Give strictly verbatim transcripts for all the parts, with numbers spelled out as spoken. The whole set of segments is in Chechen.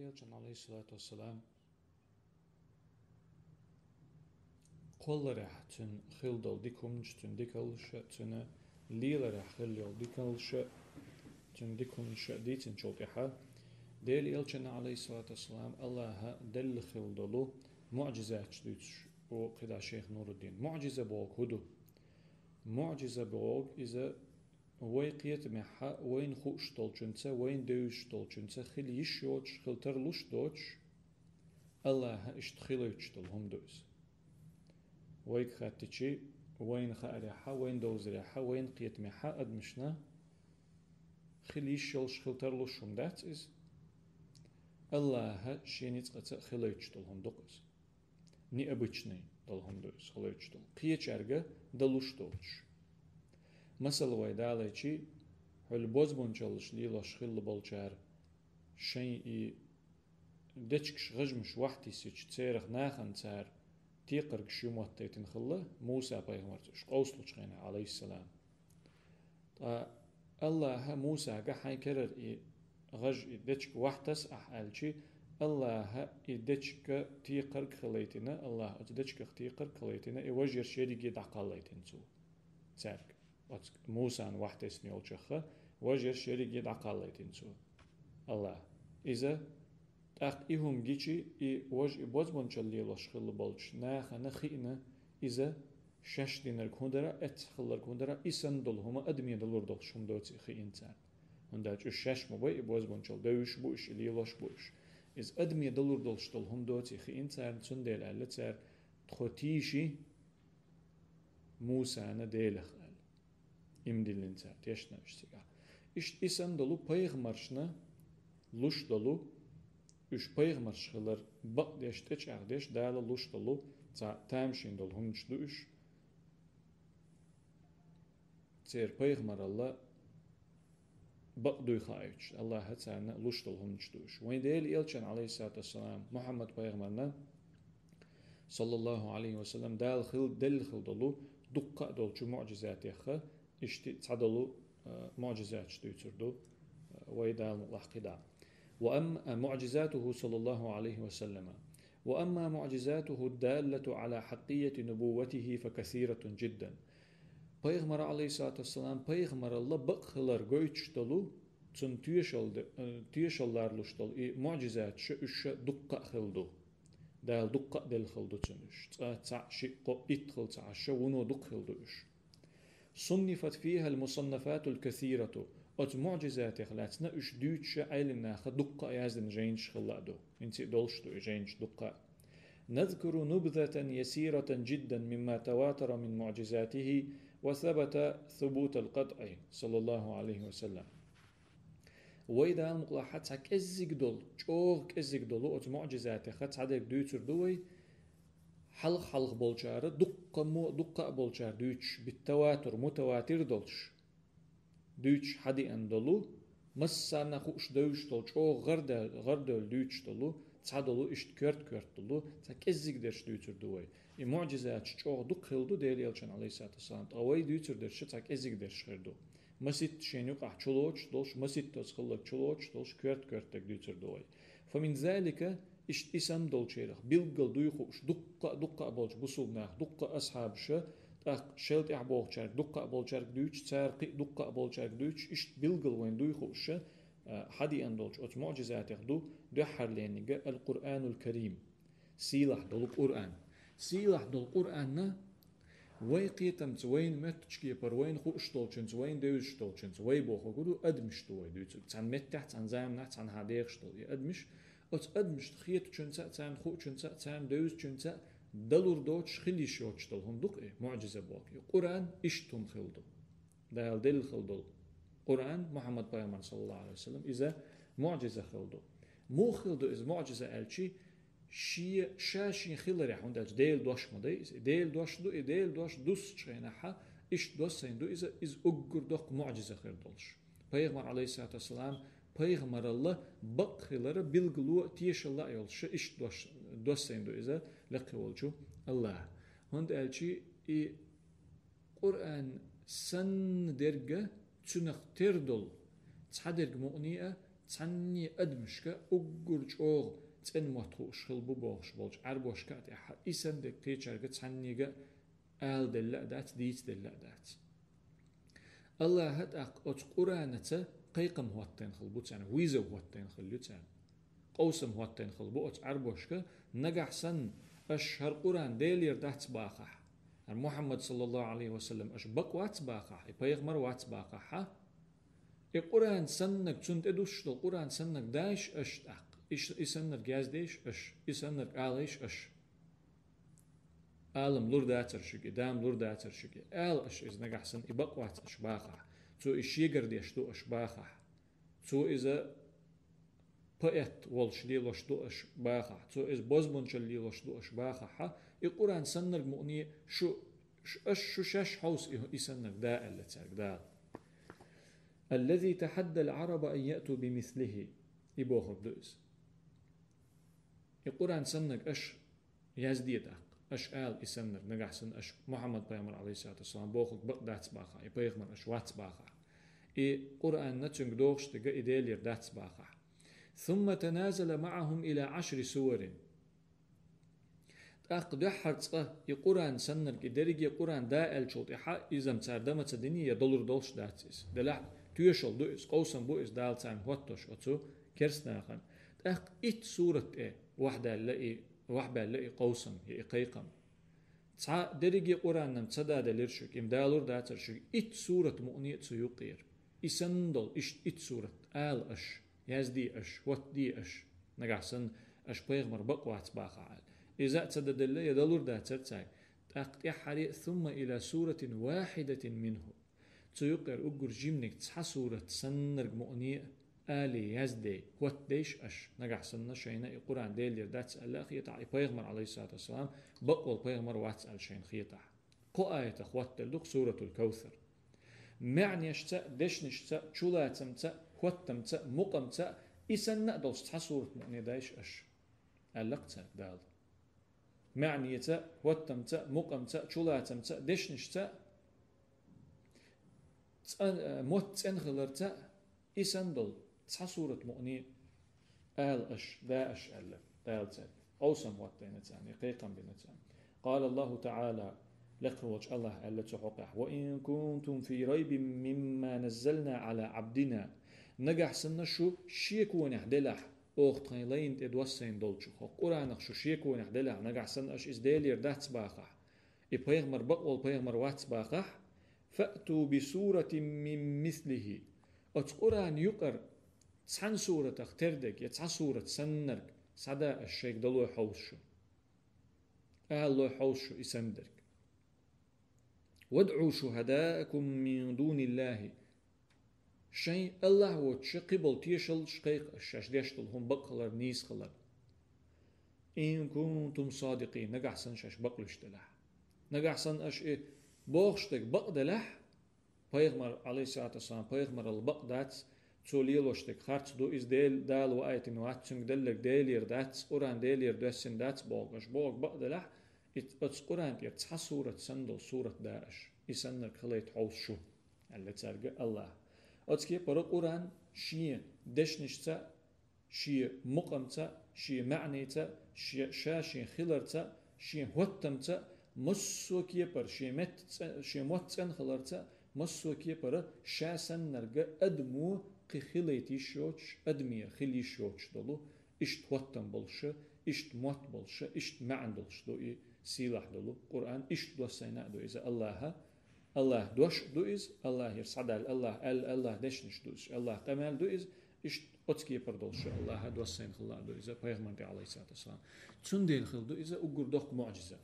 Элчан, алейхиссалату вассалам, кхолларехь цуьнан хилла долу дика хӀуманаш, цуьнан дикаллаша, цуьнан леларехь хилла йолу дикаллаша, цуьнан дика хӀуманаша дийцинчул тӀаьхьа, Делан Элчанна, алейхиссалату вассалам, Аллаха делла хилла долу муӀжизаташ дуьйцуш ву кхидӀа шайх Нуруддин. МуӀжиза бохург хӀун ду? МуӀжиза бохург иза вай кхетамехь, вайна хууш долчуьнца, вайна девзаш долчуьнца хила йиш йоцуш, хила тарлуш доцуш, Аллаха иштта хилийтуш долу хӀума ду иза. Вайга хаьттича, вайна хаарехь, вайна довзарехь, вайна кхетамехь адамашна хила йиш йолуш, хила тарлуш хӀума дац иза. Аллаха шен ницкъаца хилийтуш долу хӀума ду-кх иза. Необычный долу хӀума ду иза, хилийтуш долу. Кхечаьрга далуш доцуш. Масала, вай далийча, хьуьлла бозбунчаллаш лелош хилла болчара шайн и дечигаш, гӀажмаш вахьтиссича, церах нахана цара текхаргаш юьхьматтийтина хилла Муса-пайхамарца уьш къовсалучу хенахь, алейхиссалам. Ткъа Аллаха Мусага: «Хьайн керара и гӀаж, и дечиг вахьтасса ахь», — аьлча, Аллаха и дечигах текхарг хилийтина, Аллаха оцу дечигах текхарг хилийтина, и важъярш ерриге дӀакхаллийтина цо цаьрга. Оцу Мусана вахьтесна йолчух важъярш ерриге дӀакхаллийтина цо, Аллаха. Иза тӀаккха и хӀума гича, и важа, и бозбунчалла лелош хилла болчу нахана хиъна, иза шаьш динарг хӀун дара, эццахь хилларг хӀун дара, и санна долу хӀума адаме далур долуш хӀума доций хиъна царна. ХӀунда аьлча уьш шаьш ма бай и бозбунчалла, девзаш бу уьш, и лелош бу уьш. Иза адаме далур долуш долу хӀума доций хиъна царна, цундела аьлла цара: «Тхо тийши Мусана Делах», — аьлла. Иман диллина цара, тешна уьш цигахь. Иштта и санна долу пайхамаршна луш долу, уьш пайхамарш хилар бакъдеш, тӀечӀагӀдеш, Дала луш долу цхьа тамашийна долу хӀуманаш ду уьш. Церан пайхамаралла бакъ дуй хаийтуш, Аллаха царна луш долу хӀуманаш ду уьш. Вайн Делан Элчан, алейхиссалату вассалам, Мухьаммад-пайхамарна, саллаллаху алейхи ва саллам, Дала хил-, делла хилла долу дуккха а долчу муӀжизатех иштта цхьадолу, а, муӀжизаташ дуьйцур ду, а, вай Дала мукъалахь кхидӀа. وأما معجزاته صلى الله عليه وسلم، وأما معجزاته الدالة على حقية نبوته فكثيرة جدا. Пайхамар, алейхиссалату вассалам, пайхамаралла бакъ хилар гойтуш долу, цунна тешал де-, э, тешал ларлуш долу и муӀжизаташ уьш дуккха а хилла ду. Дала дуккха а делла хилла ду цунна уьш. Цкъа, цхьаъ, шиъ, кхоъ, итт хилла ца Ӏаш, вуно дукха хилла ду уьш. صنفت فيها المصنفات الكثيرة. Оцу муӀжизатех лаьцна уьш дуьйцуш Ӏелам наха дуккха а яздина жайнаш хилла а ду. ХӀинца а долуш ду и жайнаш дуккха а. نذكر نبذة يسيرة جدا مما تواتر من معجزاته وثبت ثبوت القطع صلى الله عليه وسلم. Вай Дала мукъалахь цхьа кӀеззиг долу, чӀогӀа кӀеззиг долу оцу муӀжизатех цхьадерг дуьйцур ду вай, хьалха-хьалха болчара, дуккха мо-, дуккха а болчара дуьйцуш, бит-таватур, мутаватир долуш, дуьйцуш хьадеана долу, массарна хууш девзаш долу, чӀогӀа гӀарда-, гӀардевлла дуьйцуш долу, цхьадолу, иштта коьрта-коьрта долу, цхьа кӀеззиг дерш дуьйцур ду вай. И муӀжизаташ чӀогӀа дукха хилла ду Делан Элчан, алейхиссалату вассалам, ткъа вай дуьйцур дерш цхьа кӀеззиг дерш хир ду. Маситта шен юкъахь чулоцуш долуш, маситтаза хилларг чулоцуш долуш, коьрта-коьртаниг дуьйцур ду вай. فمن ذلك, иштта и санна долчарах, билггал дуй хууш, дуккха а, дуккха а болчу бусулба наха, дуккха а асхьабаша, тӀаккха шел тӀаьхьа бохучаьрга, дуккха а болчаьрга дуьйцуш, цара кхин а дуккха а болчаьрга дуьйцуш, иштта билггал вайна дуй хууша, а, хьадеана долчу оцу муӀжизатех ду дуьххьарлерниг, Аль-Къуръанул Карим. Сийлахь долу Къуръан. Сийлахь долу Къуръанна вай кхетамца, вайна моьттучу кепара, вайна хууш долчуьнца, вайна девзаш долчуьнца, вай бохург ду, адамаш ду вай дуьйцург. Цхьана меттехь, цхьана заманахь, цхьанхьа дехаш долу и адамаш. Оцу адамашна хетачуьнца а, царна хуучуьнца а, царна девзачуьнца а далур доцуш хила йиш йоцуш долу хӀума ду-кх и, муӀжиза боху. И Къуръан иштта хӀума хилла ду. Дала делла хилла долу Къуръан, Мухьаммад-пайхамар, саллаллаху алейхи ва саллам, иза муӀжиза хилла ду. Муха хилла ду иза муӀжиза аьлчи, шен, ша шен хиларехь, хӀунда аьлча Делан дош ма дай иза. Делан дош ду, и Делан дош дуссучу хенахьа, иштта доссийна ду иза, иза уггар доккха муӀжиза хир долуш. Пайхамар, алейхиссалату вассалам, пайхамаралла бакъ хилара билгало а, тешалла а йолуш, иштта дош, доссийна ду иза лекхе волчу Аллаха. ХӀунда аьлчи и Къуръан санна дерга, цуьнах тера долу цхьадерг мукъане а, цхьанне адамашка уггар чӀогӀа цӀена мотт хууш хилла бу бохуш болчу Ӏарбошка а тӀехьа, и санна дерг кхечаьрга цхьаннега а аладелла а дац, дийцаделла а дац. Аллаха тӀаккха оцу Къуръанаца кхайкхам хӀоттийна хилла бу царна, вызов хӀоттийна хилла ю царна. Къовсам хӀоттийна хилла бу оцу Ӏарбошка, нагахь санна аша хӀара Къуръан Делера дац бахахь, хӀара Мухьаммад, саллаллаху Ӏалайхи ва саллам, аша бакъ вац бахахь, и пайхамар вац бахахь, и Къуръан саннарг, цунна тӀедуссуш долу Къуръан саннарг дайша аша тӀаккха, и ш-, и саннарг яздайша аша, и саннарг алайша аша. Алам лур дацара шуьга, дам лур дацара шуьга. Ала аша иза нагахь санна и бакъ вац аша бахахь. Цо иза шегара деш ду аша бахахь. Цо иза поэт волуш лелош ду аша бахахь. Цо иза бозбунчалла лелош ду аша бахахь. И Къуръан саннарг мукъане шу, ш-, аша шу шаьш хьовса и, и саннарг да аьлла цаьрга Дала. الذي تحدى العرب أن يأتوا بمثله. И бохург ду иза. И Къуръан саннарг аша язде тӀаккха. Аша ала и саннарг, нагахь санна аша Мухьаммад пайхамар, алейхиссалату вассалам, бохург бакъ дац бахахь, и пайхамар аша вац бахахь. И Къуръанна цуьнга догӀуш дерг и Делера дац бахахь. ثم تنازل معهم إلى عشر سور. ТӀаккха дуьххьара цкъа и Къуръан саннарг, и дерриге Къуръан да аьллачул тӀаьхьа иза-м цара дан ма ца дина, я далур долуш дац иза. Делахь тоьшалла ду иза, къовсам бу иза Дала царна хӀоттош оцу керстанахана. ТӀаккха итт сурат тӀе вахьдаьлла и, вахьбаьлла и къовсам, я и кхайкхам. Цхьа дерриге Къуръан-м ца даделира шуьга, и-м далур дацара шуьга, итт сурат мукъане а цу юккъера. И санна долу иштта итт сурат ала аша, язде аша, хӀоттаде аша, нагахь санна аша пайхамар бакъ вац бахахь аьлла. Иза а ца даделла, я далур дацара цаьрга. ТӀаккха тӀаьххьара а, ثم إلى سورة واحدة منه. Цу юккъера уггар жиманиг цхьа сурат саннарг мукъане а алий, яздей, хӀоттадейша аша, нагахь санна шайна и Къуръан Делера дац аьлла а хетахь, и пайхамар, алейхиссалату вассалам, бакъволу пайхамар вац аьлла шайна хетахь. Кхо аятах хӀоттаделла ду-кх Суратул Кавсар. МаьӀнешца а, дешнашца а, чулацамца а, хӀоттамца а, мукъамца а, и санна а долуш цхьа сурат мукъане дайша аша, аьлла-кх цаьрга Дала. МаьӀнеца а, хӀоттамца а, мукъамца а, чулацамца а, дешнашца а, цӀа-, мотт цӀена хиларца а, и санна долу цхьа сурат мукъане ала аша, да аша аьлла Дала цаьрга. Къовсам хӀоттийна царна, и кхайкхам бина царна. قال الله تعالى, лекха волчу Аллаха аьлла цу хьокъехь: وإن كنتم في ريب مما نزلنا على عبدنا. Нагахь санна шу шеконехь делахь, оха тхайн лайна тӀе доссийна долчух, хӀокху Къуръанах шу шеконехь делахь, нагахь санна аша иза Делера дац бахахь, и пайхамар бакъволу пайхамар вац бахахь, فأتوا بسورة من مثله. Оцу Къуръан юкъара цхьана суратах тера дерг, я цхьа сурат саннарг схьада аша шайга далой хьовса шу. Алалой хьовса шу и санна дерг. وادعوا شهداءكم من دون الله. Шайн Аллах воцуша кхиболу тешаллаш кхайкха аша, шаьш деш долу хӀума бакъ хилар, нийса хилар. إن كنتم صادقين, нагахь санна шаьш бакълуьйш делахь. Нагахь санна аша и бохуш дерг бакъ делахь, пайхамар, алейхиссалату вассалам, пайхамаралла бакъ дац, цо лелош дерг харц ду, иза Дел-, Дала ваийтина вац, цуьнга делларг Делера дац, Къуръан Делера доьссина дац бохург аша бохург бакъ делахь, и оцу Къуръан тӀера цхьа сурат санна долу сурат да аша, и саннарг хилайта хьовса шу, аьлла цаьрга Аллаха. Оцу кепара Къуръан шен дешнашца а, шен мукъамца а, шен маьӀница а, ше-, ша шен хиларца а, шен хӀоттамца а, массо а кепара, шен метта цӀе-, шен мотт цӀена хиларца а, массо а кепара ша саннарг адамо кхин хилайта йиш йоцуш, адамера хила йиш йоцуш долу, иштта хӀоттам болуша, иштта мотт болуша, иштта маьӀна долуш ду и сийлахь долу Къуръан, иштта доссийна а ду иза Аллаха. Аллаха дош а ду иза, Аллахера схьадаьлла, Аллаха аьлла, Аллаха дешнаш ду иза, Аллаха къамел ду иза, иштта оцу кепара долуш Аллаха доссийна хилла а ду иза пайхамар тӀе, алейхиссалату вассалам. Цундела хилла ду иза уггар доккха муӀжиза.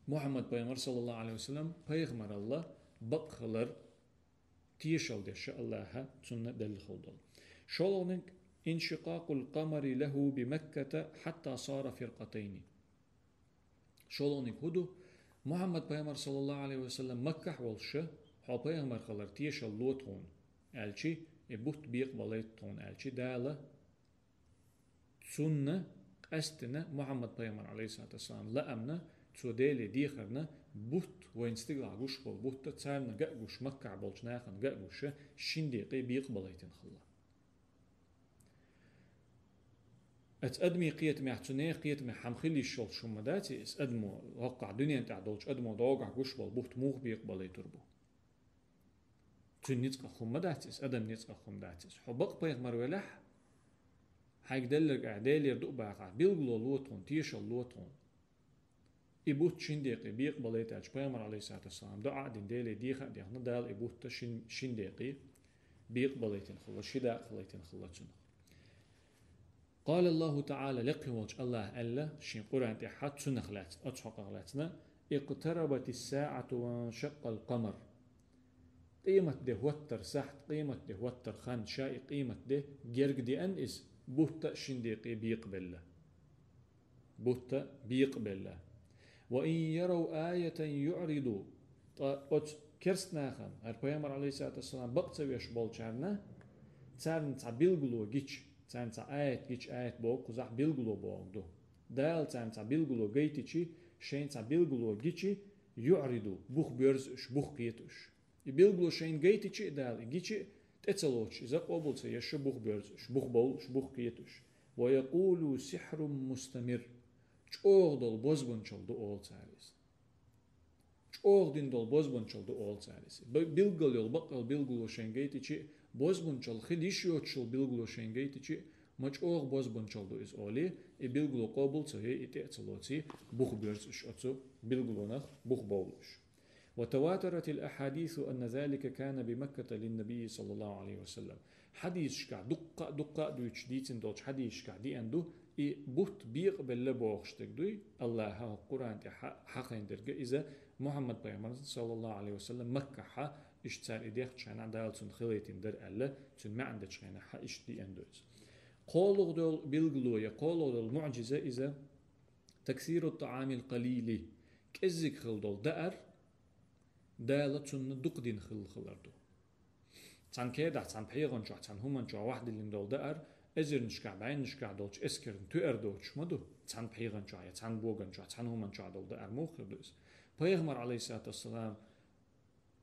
Мухьаммад пайхамар, саллаллаху Ӏалайхи ва саллам, пайхамаралла бакъ хилар тешалла деш Аллаха цунна делла хилла долу. ШолгӀаниг: انشقاق القمر له بمكة حتى صار فرقتين. ШолгӀаниг хӀун ду? Мухьаммад пайхамар, саллаллаху Ӏалайхи ва саллам, Маккахь волуша, хьо пайхамар хилар тешалла ло тхуна, аьлчи, и бутт бекъабалайта тхуна, аьлчи, Дала цунна къаьстина Мухьаммад пайхамар, алейхиссалату вассалам, лаамна Цо Деле дехарна бутт, вайна стигалахь гуш болу бутт, царна ган а гуш, Маккахь болчу нахана ган а гуш, шин декъе бекъабалийтина хилла. Оцу адамийн кхетамехь, цу нехан кхетамехь хӀума хила йиш йолуш хӀума дац иза, адамо, хӀокхахь дуьнен тӀехь долчу адамо дӀогахь гуш болу бутт муха бекъабалийтур бу? Цуьнан ницкъах хӀума дац иза, адаман ницкъах хӀума дац иза. Хьо бакъ пайхамар велахь, хьайга делларг ахь Делера ду а бахахь, билгало ло тхуна, тешалла ло тхуна. И бутт шин декъе бекъабалийта аьлча, пайхамар, алейхиссалату вассалам, дуӀа а дина, Деле деха а дехна, Дала и бутт шин, шин декъе бекъабалийтина хилла, ши дакъа хилийтина хилла цунах. Къала Аллаху таӀала, лекхина волчу Аллаха аьлла шен Къуръан тӀехь цунах лаьцна, оцу хьокъах лаьцна: «Икътарабатис саӀату ваншаккъал къамар». Къематде хӀоттар сахьт, къематде хӀоттар хан, ша и къематде герга деана иза, бутт а шин декъе бекъабелла. Бутт а бекъабелла. «Ва ин ярав аятан юӀриду». Ткъа оцу керста нахана, хӀара пайхамар, алейхиссалату вассалам, бакъ ца веш болчарна, царна цхьа билгало гича, царна цхьа аят гича, аят боху кхузахь билгало бохург ду. Дала царна цхьа билгало гайтичи, шайна цхьа билгало гичи, юӀриду, бух боьрзу уьш, бух кхету уьш. И билгало шайна гайтичи а Дала, и гичи а, тӀе ца лоцуш иза, къобал ца еш, бух боьрзу уьш, бух бовлу уьш, бух кхету уьш. «Ва якъулу сихьрун мустамир». ЧӀогӀа долу бозбунчалла ду олу цара иза. ЧӀогӀа дина долу бозбунчалла ду олу цара иза. Б-, билггал йолу, бакъ йолу билгало шайна гайтичи а, бозбунчалла хила йиш йоцуш йолу билгало шайна гайтичи а, ма чӀогӀа бозбунчалла ду иза олий, и билгало къобал ца йой, и тӀе а ца лоций, бух боьрзу уьш оцу билгалонах, бух бовлу уьш. «Ва таватаратил ахьадису анна залика кана би Макката лин набийи саллаллаху алейхи ва саллам». Хьадисашкахь, дуккха а, дуккха а дуьйцуш дийцина долчу хьадисашкахь деана ду, и бутт бекъабелла бохуш дерг дуй, Аллаха хӀокху Къуръан тӀехь хьахийна дерг а иза, Мухьаммад пайхамарна, саллаллаху алейхи ва саллам, Маккахьа, иштта цара и дехначу хенахь Дала цунна хилийтина дара аьлла, цуьнан маьӀна дечу хенахь иштта деана ду иза. КхоалгӀа долу билгало я кхоалгӀа долу муӀжиза иза, таксиру таамил къалили, кӀеззиг хила долу даар, Дала цунна дукха дина хилла хилар ду. Цхьана кедахь, цхьана пхьегӀан чохь, цхьана хӀуман чохь вахдиллина долу даар, эзарнашкахь, бӀеннашкахь долчу эскарна тоьар доцуш ма ду, цхьана пхьегӀан чохь я цхьана боган чохь, цхьана хӀуман чохь долу даар муха хир ду иза? Пайхамар, алейхиссалату вассалам,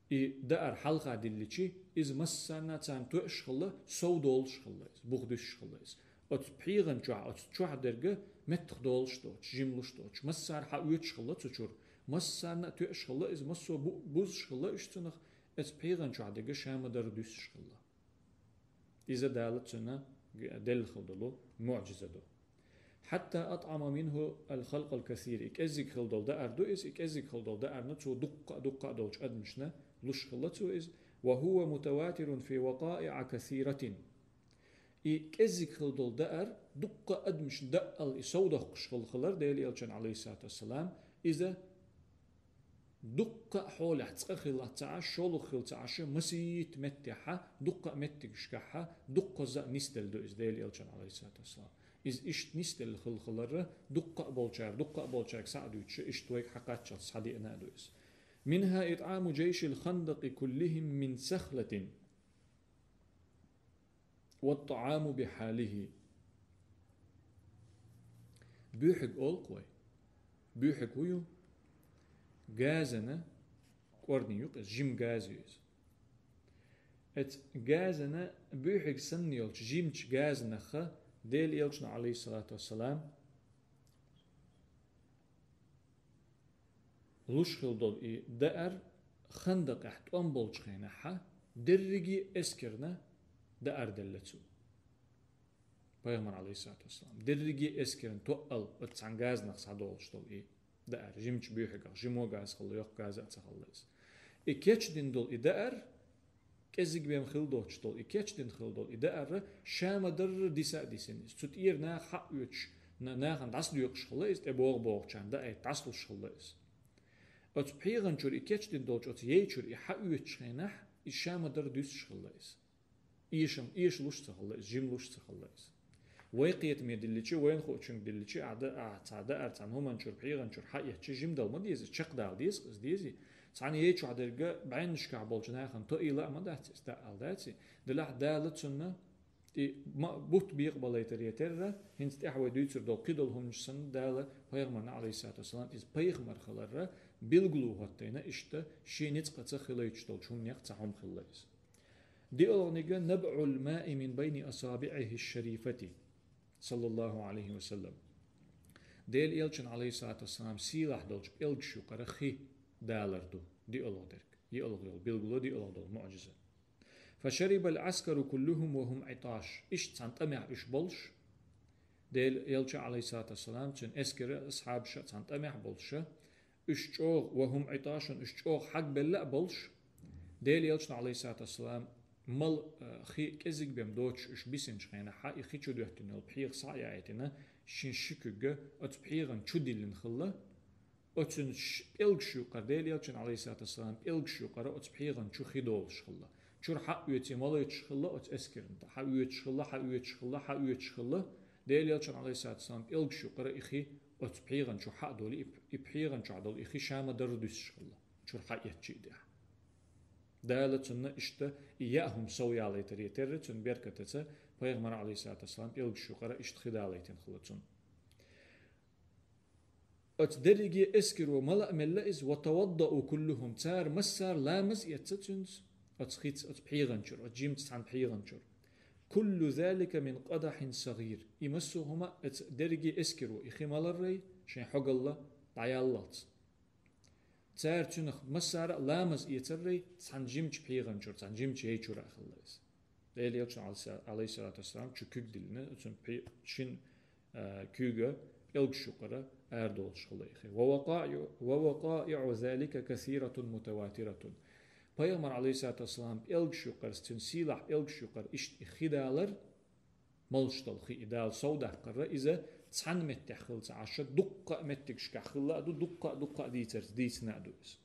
и даар хьалха дилличи, иза массарна а царна тоьаш хилла, сов долуш хилла иза, бух дуьсуш хилла иза. Оцу пхьегӀан чохь, оцу чохь дерг меттах долуш доцуш, жимлуш доцуш, массара хьаоьцуш хилла цу чуьра. Массарна а тоьаш хилла иза, массо а бу-, бузуш хилла уьш цунах, оцу пхьегӀан чохь дерг ша ма-дарра дуьсуш хилла. Иза Дала цунна делла хила долу муӀжиза ду. «Хьатта атӀама минху ал-халкъал касир». И кӀеззиг хила долу даар ду иза, и кӀеззиг хила долу даарна цо дуккха а, дуккха а долчу адамашна луш хилла цо иза. «Ва хува мутаватирун фи вакъаиъа касиратин». И кӀеззиг хила долу даар дуккха а адамашна даъал и сов доккхуш хила хилар, Делан Элчан, алейхиссалату вассалам, иза дуккха а хьолехь, цкъа хилла ца Ӏаш, шолгӀа хилла ца Ӏаш, масийтта меттехьа, дуккха а меттигашкахьа, дуккхаза а нисделла ду иза Делан Элчан, алейхиссалату вассалам. Иза иштта нисделла хила хиларра, дуккха а болчара, дуккха а болчаьрга схьа а дуьйцуш, иштта вайга хьакхаччалц схьадеана а ду иза. «Минха итӀаму джайшил хандакъи куллихим мин сахлатин». «Ват-тааму бихьалихи». Буьхьиг олу-кх вай. Буьхьиг хӀун ю? Газана кӀорни ю-кх иза, жима газа ю иза. Эцу газана буьхьиг санна йолчу жимачу газанах Делан Элчано, алейхиссалату вассалам, луш хила долу и даар хандакъехь тӀом болчу хенахьа, дерриге эскарна даар делла цо. Пайхамар, алейхиссалату вассалам, дерриге эскарна тоъал оцу цхьана газанах схьадолуш долу и даар, жимачу буьхьигах, жимо газа хилла, йоккха газа а ца хилла иза. И кечдина долу и даар, кӀеззиг бен хила доцуш долу, и кечдина хила долу, и даар ша ма-дарра диса а дисина иза. Цу тӀера наха хьаоьцуш, на-, нахана дӀасадоькъуш хилла иза, тӀе богӀу богӀучарна даайта дӀасалуш хилла иза. Оцу пхьегӀан чуьра и кечдина долчу оцу яй чуьра и хьаоьцучу хенахь, иза ша ма-дарра дуьсуш хилла иза. Эшам, эшалуш ца хилла иза, жималуш ца хилла иза. Вай кхетаме дилличи, вайна хуучуьнга дилличи, ахь да-, ахь цхьа даар, цхьана хӀуман чуьра, пхьегӀан чуьра хьаэцчи, жимадала ма деза, чекхдала деза-кх иза, дезий? Цхьана яй чохь дерг бӀеннашкахь болчу нахана тоъийла а ма дац иза, даъал даций? Делахь Дала цунна И ма-, бутт бекъабалийтаре терра, хӀинца тӀехьа вай дуьйцур долу кхидолу хӀуманаш санна, Дала пайхамарна, Ӏалайхиссалату вассалам, иза пайхамар хиларра билгало хӀоттийна, иштта шен ницкъаца хилийташ долчу хӀуманех цхьа хӀума хилла иза. ДиъалгӀаниг: «نبع الماء من بين أصابعه الشريفة», саллаллаху Ӏалайхи ва саллам. Делан элчан, Ӏалайхиссалату вассалам, сийлахь долчу пӀелгаш юкъара хи далар ду, диъалгӀа дерг. ДиъалгӀа йолу билгало, диъалгӀа долу муӀжиза. «فشرب العسكر كلهم وهم عطاش». Иштта цхьана тӀамехь уьш болуш, Делан элча, Ӏалайхиссалату вассалам, цуьнан эскара асхьабаша цхьана тӀамехь болуша, уьш чӀогӀа, «وهم عطاش», уьш чӀогӀа хьагбелла а болуш, Делан элчана, Ӏалайхиссалату вассалам, мала, э, хи кӀезиг бен доцуш уьш бисинчу хенахь, и хи чу доьттина йолу пхьегӀа схьа а яийтина, шен ши куьг оцу пхьегӀан чу диллина хилла, оцуьнан ш-, пӀелгаш юкъара, Делан элчан, Ӏалайхиссалату вассалам, пӀелгаш юкъара оцу пхьегӀан чу хи долуш хилла. Чуьра хьаоьций ма лойтуш хилла оцу эскарна тӀе, хьаоьцуш хилла, хьаоьцуш хилла, хьаоьцуш хилла. Делан элчан, Ӏалайхиссалату вассалам, пӀелгаш юкъара и хи оцу пхьегӀан чу хьа а долу, и, и пхьегӀан чохь долу и хи ша ма-дарра дуьсуш хилла, чуьра хьаэцчий а тӀехь. Дала цунна иштта и яа хӀума сов ялийтаре терра, цуьнан беркатаца пайхамар, Ӏалайхиссалату вассалам, пӀелгаш юкъара иштта хи далийтина хилла цунна. Оцу дерриге эскаро мала а мелла иза: «وتوضأوا كلهم», цара массара ламаз эцна цуьнца, оцу хица, оцу пхьегӀан чуьра, оцу жимачу цхьана пхьегӀан чуьра. «كل ذلك من قدح صغير». И массо а хӀума оцу дерриге эскаро, и хи маларрай, шайн хьогалла дӀаяллалц. Цара цуьнах массара а ламаз эцаррай цхьана жимачу пхьегӀан чуьра, цхьана жимачу яй чуьра а хилла иза. Делан элчан, Ӏалайхиссалату вассалам, чу куьг диллина, оцуьнан пхье-, шин, а, куьйга пӀелгаш юкъара арадолуш хилла и хи. «ووقائع، ووقائع ذلك كثيرة متواترة». Пайхамар, Ӏалайхиссалату вассалам, пӀелгаш юкъара, цуьнан сийлахь пӀелгаш юкъара иштта и хи далар, молуш долу хи, и Дала сов даккхарра, иза цхьана меттехь хилла ца Ӏаш, дуккха а меттигашкахь хилла а ду, дуккха а, дуккха а дийцарца дийцина а ду иза.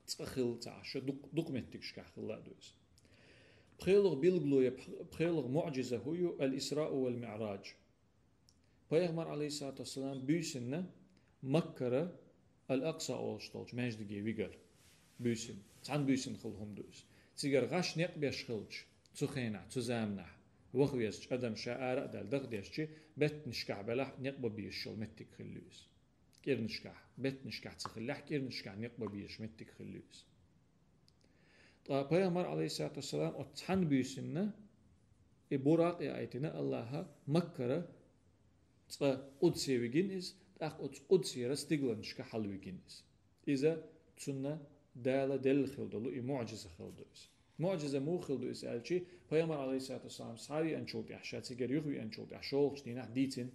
Цкъа хилла ца Ӏаш, дукх-, дукха меттигашкахь хилла а ду иза. ПхелагӀа билгало я пх-, пхелагӀа муӀжиза хӀу ю: «الإسراء والمعراج». Пайхамар, Ӏалайхиссалату вассалам, буьйсанна Маккара Ал-Акъса олуш долчу маьждиге вигар. Буьйсанна. Цхьана буьйсанна хилла хӀума ду иза. Цигара гӀаш некъ беш хилча, цу хенахь, цу заманахь, ваха везачу адам ша ара а даьлла даха дезчи, беттанашкахь белахь некъ бан безаш йолу меттиг хилла ю иза. КӀирнашкахь, беттанашкахь ца хиллехь, кӀирнашкахь некъ бан безаш меттиг хилла ю иза. Ткъа пайхамар, Ӏалайхиссалату вассалам, оцу цхьана буьйсанна и Буракъ яийтина Аллаха Маккара цкъа Къудсе вигина иза, тӀаккха оцу Къудсера стигланашка хьалавигина иза. Иза цунна Дала делла хилла долу и муӀжиза хилла ду иза. МуӀжиза муха хилла ду иза аьлчи, пайхамар, Ӏалайхиссалату вассалам, схьавеанчул тӀаьхьа, ша цигара юхавеанчул тӀаьхьа, шолгӀачу дийнахь дийцина.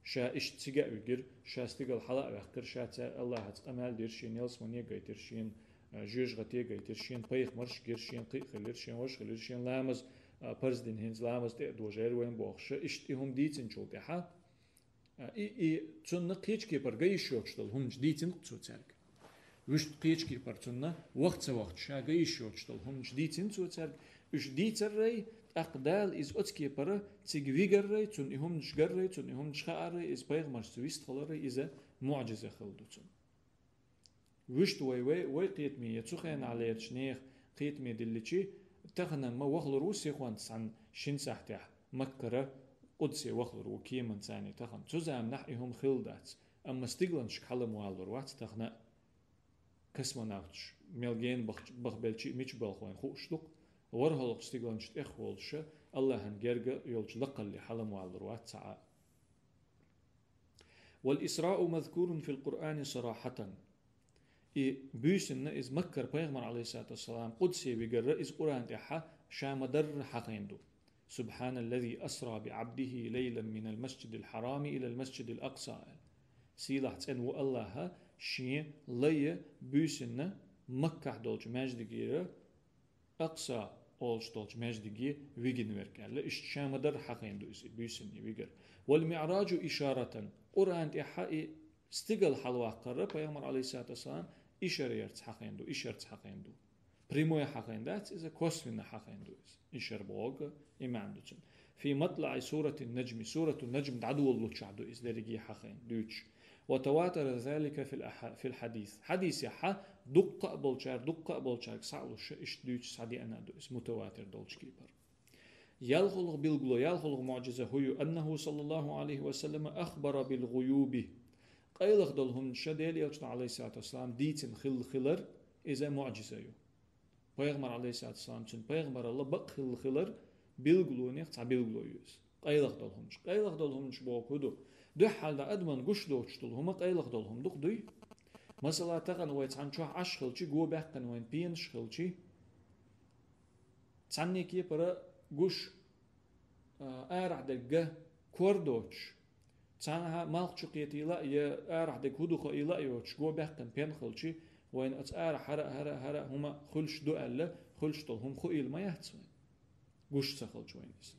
Ша иштта цига а вигира, ша стигала хьала а ваьккхира, ша цара Аллахьаца къамел дира, шена ялсамане гайтира, шена, а, жоьжахате гайтира, шена пайхамарш гира, шена кхин а хилира, шена важа хилира, шена ламаз, а, парз дина, хӀинца ламаз тӀе а дожийра вайна бохуш, иштта и хӀума дийцинчул тӀаьхьа, а, и, и цунна кхечу кепара ган йиш йоцуш долу хӀуманаш дийцина цо цаьрга. Вуьшта кхечу кепара цунна ваха ца вахча, ша ган йиш йоцуш долу хӀуманаш дийцина цо цаьрга. Уьш дийцаррай, тӀаккха Дала иза оцу кепара цига вигаррай, цунна и хӀуманаш гаррай, цунна и хӀуманаш хааррай, иза пайхамаршца вистхиларрай, иза муӀжиза хилла ду цунна. Вуьшта вай, вай, вай кхетаме я цу хенахь лерачу нехан кхетаме дилличи, тахана-м вахалур ву сихонца цхьана шина сахьтехь Маккара Къудсе вахалур ву кеманца цхьаьна тахана. Цу заманахь и хӀума хилла дац, амма стигланашка хьала-м валалур вац тахана а. Космонавташ мел гена бахч-, бахбелчи а мича балхойн хууш ду-кх, ворхӀалгӀачу стигланаш тӀехволуша, Аллахьан герга йолчу лакхалле хьала-м валалур вац цхьа а. «والإسراء مذكور في القرآن صراحة». И буьйсанна иза Маккара пайхамар, Ӏалайхиссалату вассалам, Къудсе вигарра иза Къуръан тӀехьа ша ма-дарра хьахийна ду. «سبحان الذي أسرى بعبده ليلا من المسجد الحرام إلى المسجد الأقصى», аьлла. Сийлахь цӀена ву Аллаха, шен лай буьйсанна Маккахь долчу маьждигера Акъса олуш долчу маьждиге вигина верг аьлла, иштта ша ма-дарра хьахийна ду иза, и буьйсанна и вигар. «والمعراج إشارة». Къуръан тӀехьа и стигала хьалаваккхарра пайхамар, Ӏалайхиссалату вассалам, ишара ярца хьахийна ду, ишарца хьахийна ду. Прямой хьахийна дац иза, косвенно хьахийна ду иза. Ишар бохург и маьӀна ду цуьнан. «في مطلع سورة النجم», Суратун-Наджм дӀадолалучохь ду иза дерриге хьахийна, дуьйцуш. وتواتر ذلك في الأح- في الحديث. Хьадисехьа дуккха а болчар, дуккха а болчарга схьа а луш, иштта дуьйцуш схьадеана а ду иза мутаватир долчу кепара. ЯлхолгӀа билгало, ялхолгӀа муӀжиза хӀу ю: أنه صلى الله عليه وسلم أخبر بالغيوب. Къайлаха долу хӀуманаш Делан Элчано, алейхиссалату вассалам, дийцина хилла хилар, иза муӀжиза ю. Пайхамар, алейхиссалату вассалам, цуьнан пайхамаралла бакъ хилла хилар билгалонех цхьа билгало ю иза. Къайлаха долу хӀуманаш. Къайлаха долу хӀуманаш бохург хӀун ду? Дуьххьал дан адаман гуш доцуш долу хӀума къайлаха долу хӀума ду-кх, дуй? Масала, тахана вай цхьана чохь Ӏаш хилчи, го баьккхина вайн пенаш хилчи, цхьанне кепара гуш, а, арахь дерг га кор доцуш, цхьанхьа малх чу кхетийла а, я арахь дерг хӀу ду хаийла а йоцуш, го баьккхина пен хилчи, вайна оцу арахь хӀара а, хӀара а, хӀара а хӀума хуьлуш ду аьлла, хуьлуш долу хӀума хуийла ма яц вайн, гуш ца хилча вайна иза.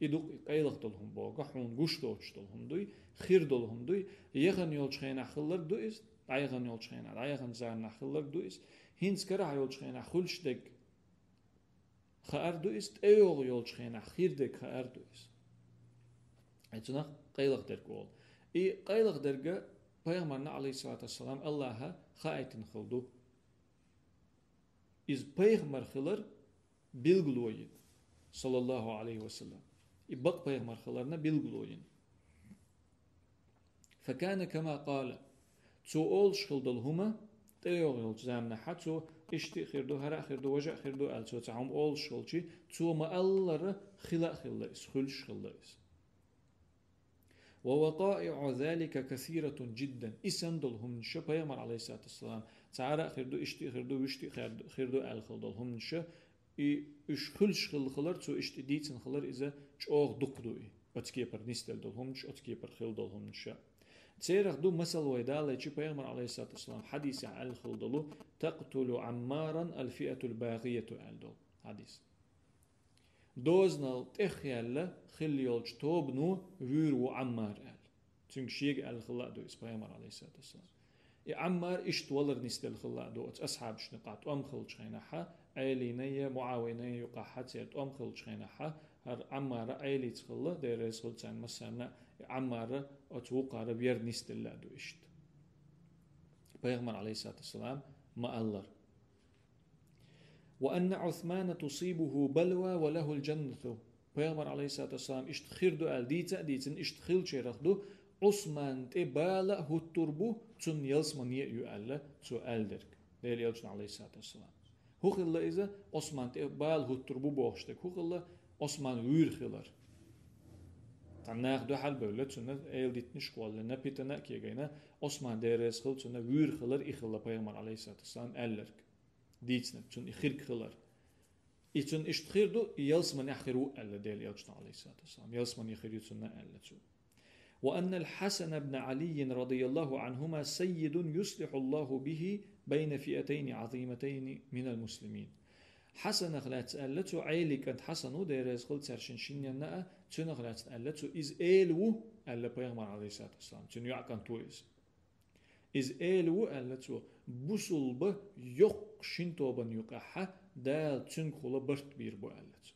И ду-кх и къайлаха долу хӀума бохург, хьуна гуш доцуш долу хӀума дуй, хир долу хӀума дуй, яхана йолчу хенахь хилларг ду иза, дӀаяхана йолчу хенахь, дӀаяханчу заманахь хилларг ду иза, хӀинца карахь йолчу хенахь хуьлуш дерг хаар ду иза, тӀейогӀу йолчу хенахь хир дерг хаар ду иза. Ай цунах къайлаха дерг олу. И къайлаха дерг пайхамарна, алейхиссалату вассалам, Аллаха хаийтина хилла ду. Иза пайхамар хилар билгало йина, саллаллаху алейхи ва саллам. И бакъ пайхамар хиларна билгало йина. فكان كما قال. Цо олуш хилла долу хӀума, тӀейогӀу йолчу заманахьа цо иштта а хир ду, хӀара а хир ду, важа а хир ду аьлла, цо цхьа хӀума олуш хилчи, цо ма-аллара хила а хилла иза, хуьлуш хилла иза. ووقائع ذلك كثيرة جدا. И санна долу хӀуманаш пайхамар, алейхиссалату вассалам, цхьа хӀара а хир ду, иштта а хир ду, вуьшта а хир ду, хир ду аьлла хилла долу хӀуманаш, и уьш хуьлуш хилла хилар, цо иштта дийцина хилар, иза чӀогӀа дукха ду и. Оцу кепара нисделла долу хӀуманаш, оцу кепара хилла долу хӀуманаш. Церах ду масал вай далайчи, пайхамар, алейхиссалату вассалам, хьадисехь аьлла хилла долу: «تقتل عمارا الفئة الباغية», аьлла долу хьадис. Дозанал тӀехъяьлла хилла йолчу тобано вуьйр ву Ӏаммар аьлла. Цуьнга шега аьлла хилла а ду иза пайхамар, алейхиссалату вассалам. И Ӏаммар иштта валар нисделла хилла а ду оцу асхьабашна юкъахь тӀом хиллачу хенахьа, Ӏелина я МуӀавина юкъахьа церан тӀом хиллачу хенахьа, хӀара Ӏаммара Ӏелица хилла, Дела реза хила царна массарна, и Ӏаммара оцу вукхара вер нисделла а ду иштта. Пайхамар, алейхиссалату вассалам, ма-аллара: «وأن عثمان تصيبه بلوى وله الجنة». Пайхамар, алейхиссалату вассалам, иштта хир ду аьлла дийца а дийцина, иштта хиллачарах ду, Ӏусман тӀе бала а хӀуттур бу, цунна ялсамане а ю аьлла, цо аьлла дерг. Дела Элчано, алейхиссалату вассалам. ХӀун хилла иза, Ӏусман тӀе бала хӀуттур бу бохуш дерг? ХӀун хилла Ӏусман вуьйр хилар? Цхьана наха дуьхьал бевлла, цунна эладитанаш кхоллина, питана а кегийна, Ӏусман, Дела реза хила цунна, вуьйр хилар и хилла пайхамар, алейхиссалату вассалам, аьлларг. Дийцинарг, цунна и хирг хилар. И цунна иштта хир ду, и ялсаманехь хир ву аьлла Дела Элчано, алейхиссалату вассалам. Ялсамане хир ю цунна аьлла цо. «وأن الحسن بن علي رضي الله عنهما سيد يصلح الله به بين فئتين عظيمتين من المسلمين». Хьасанах лаьцна аьлла цо, Ӏелин кӀант Хьасан ву, Дела реза хила цаьршинна шинненна а, цунах лаьцна аьлла цо, иза эла ву, аьлла пайхамар, алейхиссалату вассалам. Цуьнан йоӀан кӀант ву иза. Иза эла ву, аьлла цо, бусулба йоккха шина тобанна юкъахьа Дала цуьнгахула барт бийр бу, аьлла цо.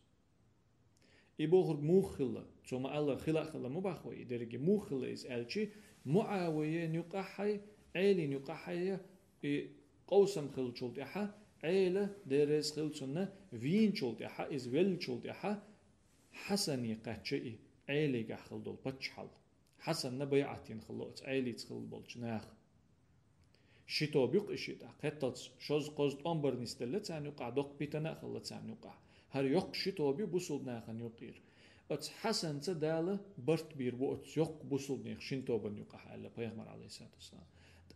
И бохург муха хилла, цо ма-аллара хила а хилла ма боху вай и дерриге, муха хилла иза аьлчи, МуӀавиян юкъахьа, Ӏелин юкъахьа и къовсам хиллачул тӀаьхьа, Ӏела, Дела реза хила цунна, вийначул тӀаьхьа, иза веллачул тӀаьхьа, Хьасане кхаьчна и Ӏелигахь хилла долу паччахьалла. Хьасанна байӀат йина хилла оцу Ӏелица хилла болчу наха. Ши тоба ю-кх и шиъ тӀаккха. Хетталц шозза-кхозза тӀом бар нисделла царна юкъахь, доккха питана а хилла царна юкъахь. ХӀара йоккха ши тоба ю бусулба нахана юкъера. Оцу Хьасанца Дала барт бийр бу оцу йоккха бусулбанех шина тобанна юкъахь, аьлла пайхамар, алейхиссалату вассалам.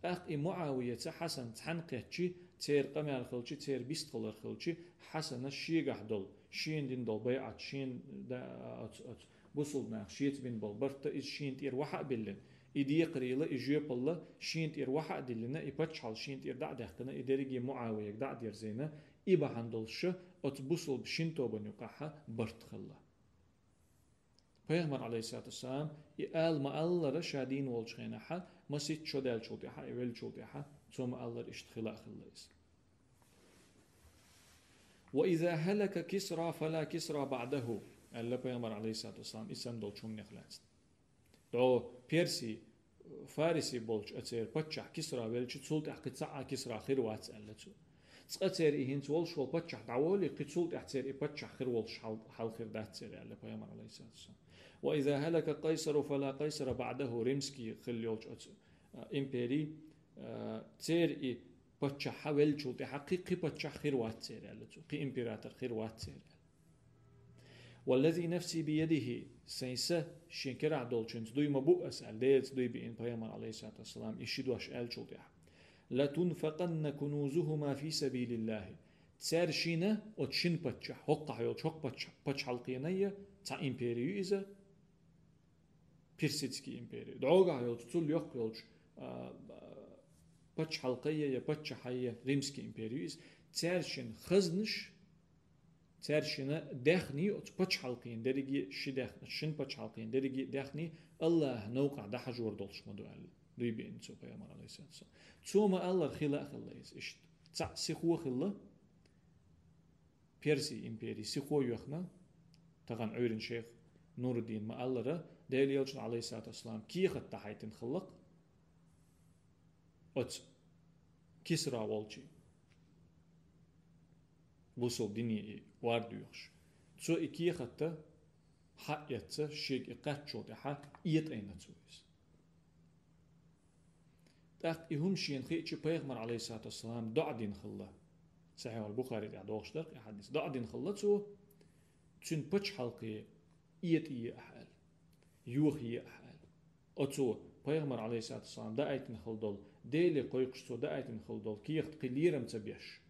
ТӀаккха и МуӀавияца Хьасан цхьаьна кхаьччи, церан къамел хилчи, церан бистхилар хилчи, Хьасана шегахь долу, шена дина долу байӀат, шена да-, оцу, оцу бусулба наха шеца бина болу барт а иза шена тӀера вахьа а биллина, и декхарийла, и жоьпалла шена тӀера вахьа а диллина, и паччахьалла шена тӀера дӀа а даьккхина, и дерриге МуӀавияга дӀа а дерзийна, и бахьана долуш оцу бусулба шина тобанна юкъахьа барт хилла. Пайхамар, алейхиссалату вассалам, и ала ма-аллара ша дийна волчу хенахьа, масийтта шо даьллачул тӀаьхьа, и веллачул тӀаьхьа, цо ма-аллара иштта хила а хилла иза. «وإذا هلك كسرى فلا كسرى بعده», аьлла пайхамар, алейхиссалату вассалам, и санна долчу хӀуманех лаьцна. ДӀо Перси, Фариси болчу оцеран паччахь Кисра велча, цул тӀаьхьа кхин цхьа а Кисра хир вац аьлла цо. Цкъа церан и хӀинца волуш волу паччахь дӀаволий, кхин цул тӀаьхьа церан и паччахь хир волуш хьал, хьал хир дац церан аьлла пайхамар, алейхиссалату вассалам. «Ва иза халака Къайсару фала Къайсара баъдаху», римский хилла йолчу оцу, а, импери, а, церан и паччахь веллачул тӀаьхьа кхин, кхин паччахь хир вац церан аьлла цо, кхин император хир вац церан аьлла. «Валлази нафси биядихи», сайн са шен керахь долчуьнца дуй ма бу ас аьлла, Делаца дуй биъна пайхамар, алейхиссалату вассалам, и ши дош аьллачул тӀаьхьа: «Латунфаканна кунузухума фи сабилиллахи». Цаьршинна, оцу шина паччахь, хӀоккхахь йолчу хӀокху пачча-, пачхьалкхенан я, цхьа импери ю иза, Персидский импери. ДӀогахь йолчу, цул йоккха йолчу, а, а, пачхьалкхе я, я паччахье я, Римский импери ю иза. Цаьршинна хазнаш, цаьршинна даьхни, оцу пачхьалкхенан дерриге ши даьхни, шина пачхьалкхенан дерриге даьхни Аллахьан новкъахь дӀахьажор долуш ма ду аьлла, дуй биъна цо пайхамар, алейхиссалату вассалам. Цо ма-аллара, хилла а хилла иза иштта. Цхьаъ сихо хилла, Перси импери сихо йоьхна, тахана Ӏуьйранна шайх Нуруддин ма-аллара, Делан Элчано, алейхиссалату вассалам, кехат дӀахьайтина хилла-кх оцу Кисра волчу, бусалба дине и вар доьхуш. Цо и кехат хьаэцна, шега и кхаьчначул тӀаьхьа этӀийна цо иза. ТӀаккха и хӀума шена хиъча, пайхамар, алейхиссалату вассалам, доӀа дина хилла. Сахьихь ал-Бухари тӀехь догӀуш дара-кх и хьадис. ДоӀа дина хилла цо, цуьнан пачхьалкхе этӀае ахьа аьлла, йохае ахьа аьлла. Оцо пайхамар, алейхиссалату вассалам, даийтина хилла долу, Деле кхойкхуш цо даийтина хилла долу кехат кхин лерам ца беш.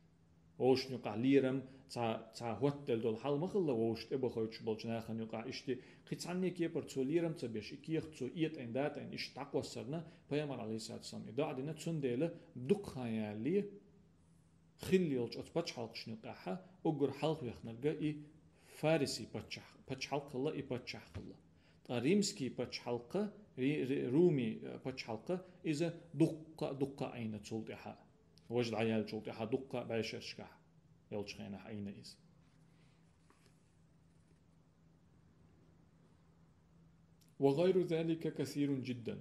Вовшашна юкъахь лерам, цхьа, цхьа хӀоттаделла долу хьал ма хилла, вовшашна тӀебахийтуш болчу нахана юкъахь иштта, кхин цхьанне кепара цо лерам ца беш, и кехат цо этӀийна, датӀийна иштта дӀакхоссарна, пайхамар, алейхиссалату вассалам, и доӀа дина, цундела дукха хан ялале, хилла йолчу оцу пачхьалкхашна юкъахь уггар хьалхавехнарг и Фариси паччахь-, пачхьалкх хилла, и паччахь хилла. Ткъа римский пачхьалкх, ри-, ри-, руми, э, пачхьалкх, иза дуккха а, дуккха а Ӏийна цул тӀаьхьа. Важа дӀаяьллачул тӀаьхьа дуккха а бӀешерашкахь йолчу хенахь Ӏийна иза. «Ва гайру залика касирун жиддан».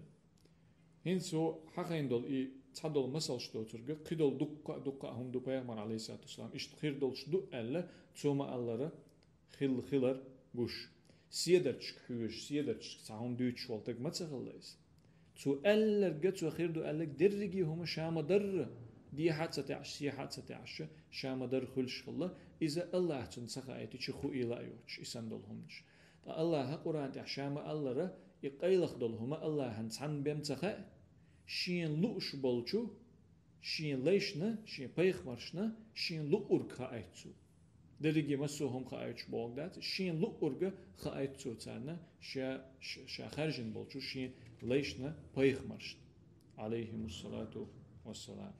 ХӀинца цо хьахийна долу и цхьадолу масалш доцург, кхидолу дуккха а, дуккха а хӀума ду пайхамар, алейхиссалату вассалам, иштта хир долуш ду аьлла, цо ма-аллара, хилла хилар гуш. Седарчашка хьоьжуш, седарчашка цхьа хӀума дуьйцуш волу стаг ма ца хилла иза. Цо аьлларг, цо хир ду аьлларг, дерриге а хӀума ша ма-дарра, дехьа а ца таьӀаш, сехьа а ца таьӀаш, ша ма-дарра хуьлуш хилла, иза Аллахьа цунна ца хаийтича хуийла а йоцуш, и санна долу хӀуманаш. Ткъа Аллахьа Къуръан тӀехь ша ма-аллара, и къайлаха долу хӀума Аллахьан цхьанна бен ца хаьа, шена лууш болчу, шен лайшна, шен пайхамаршна, шена луург хаийта цо. Дерриге массо а хӀума хаийтуш бохург дац, шена луург хаийта цо царна, ша, ша, ша хаьржина болчу шен лайшна, пайхамаршна, алейхимуссалату вассалам.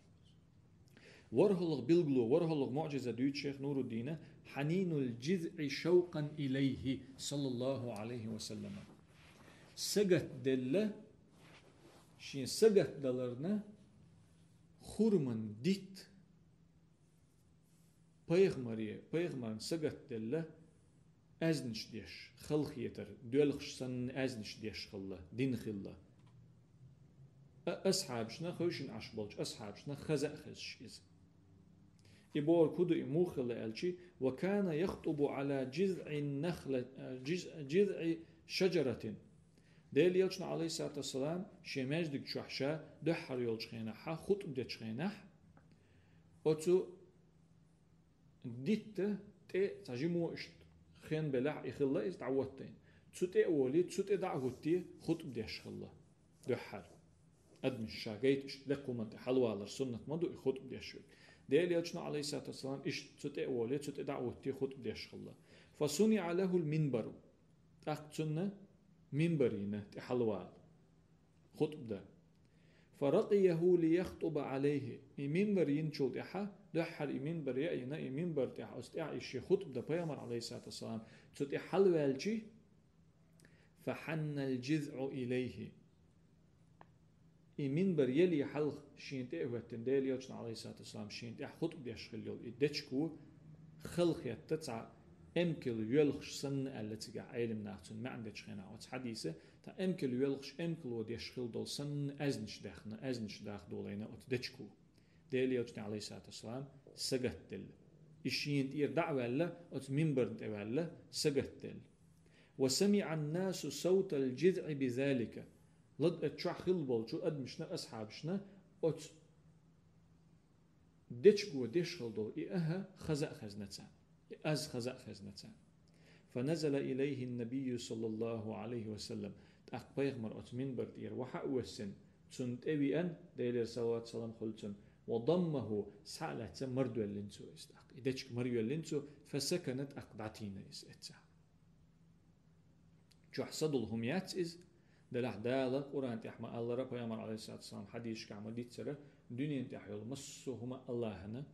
ВорхӀалгӀа билгало, ворхӀалгӀа муӀжиза дуьйцу шайх Нуруддина: «Хьанинул жизъи шавкъан илайхи, саллаллаху алейхи ва саллама». Сагатделла, шен сагатдаларна хурман дитт пайхамаре, пайхамарна сагатделла, аьзнаш деш, халахетар доьлхуш санна аьзнаш деш хилла, дина хилла. А-, асхьабашна, хевшина Ӏаш болчу асхьабашна хаза а хезаш иза. И бохург хӀун ду, и муха хилла аьлчи: «Ва кана яхтубу ала жизъи нахла, жиз-, жизъи шаджаратин». Делан Элчано, алейхиссалату вассалам, шен маьждиг чохь ша дуьххьара йолчу хенахь, хутӀба дечу хенахь, оцу дитта тӀе цхьа жимо иштта хен белахь, и хилла иза дӀахӀоттийна. Цу тӀе а волий, цу тӀе дӀа а хӀуттий, хутӀба деш хилла дуьххьара. Адамаш ша гайта иштта лекха хӀуманна тӀе хьалавалар суннат ма ду и хутӀба деш верг. Делан Элчано, алейхиссалату вассалам, иштта цу тӀе а волий, цу тӀе дӀа а хӀуттий, хутӀба деш хилла. «Фасуниъа лахул минбару». ТӀаккха цунна минбар йина тӀе хьалавала, хутӀба дан. «Фаракъияху лияхтуба алейхи». И минбар йинчул тӀаьхьа, дуьххьара и минбар яа йина, и минбар тӀехь, оцу тӀехь и шен хутӀба дан пайхамар, алейхиссалату вассалам, цу тӀе хьалаваьлчи, «фахьаннал жизъу илайхи». И минбар яле хьалха шена тӀе а хӀоьттина, Делан Элчано, алейхиссалату вассалам, шена тӀехь хутӀба деш хилла йолу и дечко халахетта, цхьа эмкал йоьлхуш санна аьлла цигахь Ӏелам наха, цуьнан маьӀна дечу хенахь оцу хьадиса, Та эмкал йоьлхуш, эмкало деш хила долу санна аьзнаш даьхна, аьзнаш даха долийна оцу дечко. Делан Элчане, Ӏалайхиссалату вассалам, сагатделла. И шена тӀера дӀа а ваьлла, оцу минбарна тӀе ваьлла, сагатделла. «وسمع الناس صوت الجذع بذلك». Лад а чохь хилла болчу адамашна, асхьабашна оцу дечко деш хила долу и «аха» хаза а хезна царна, и «аз» хаза а хезна царна. «فنزل إليه النبي صلى الله عليه وسلم». ТӀаккха пайхамар оцу минбар тӀера вахьа а воьссина, цунна тӀе а веана, Делера салават-салам хуьлда цунна, «وضمه», схьа а лаьцна, мара доьллина цо иза тӀаккха. И дечко мара йоьллина цо, «فسكن», тӀаккха дӀатийна иза эццахь. Чохь садолу хӀума яц иза, делахь Дала Къуръан тӀехь ма-аллара, пайхамар, Ӏалайхиссалату вассалам, хьадисашкахь ма-дийццара, дуьнен тӀехь йолу массо а хӀума АллахӀана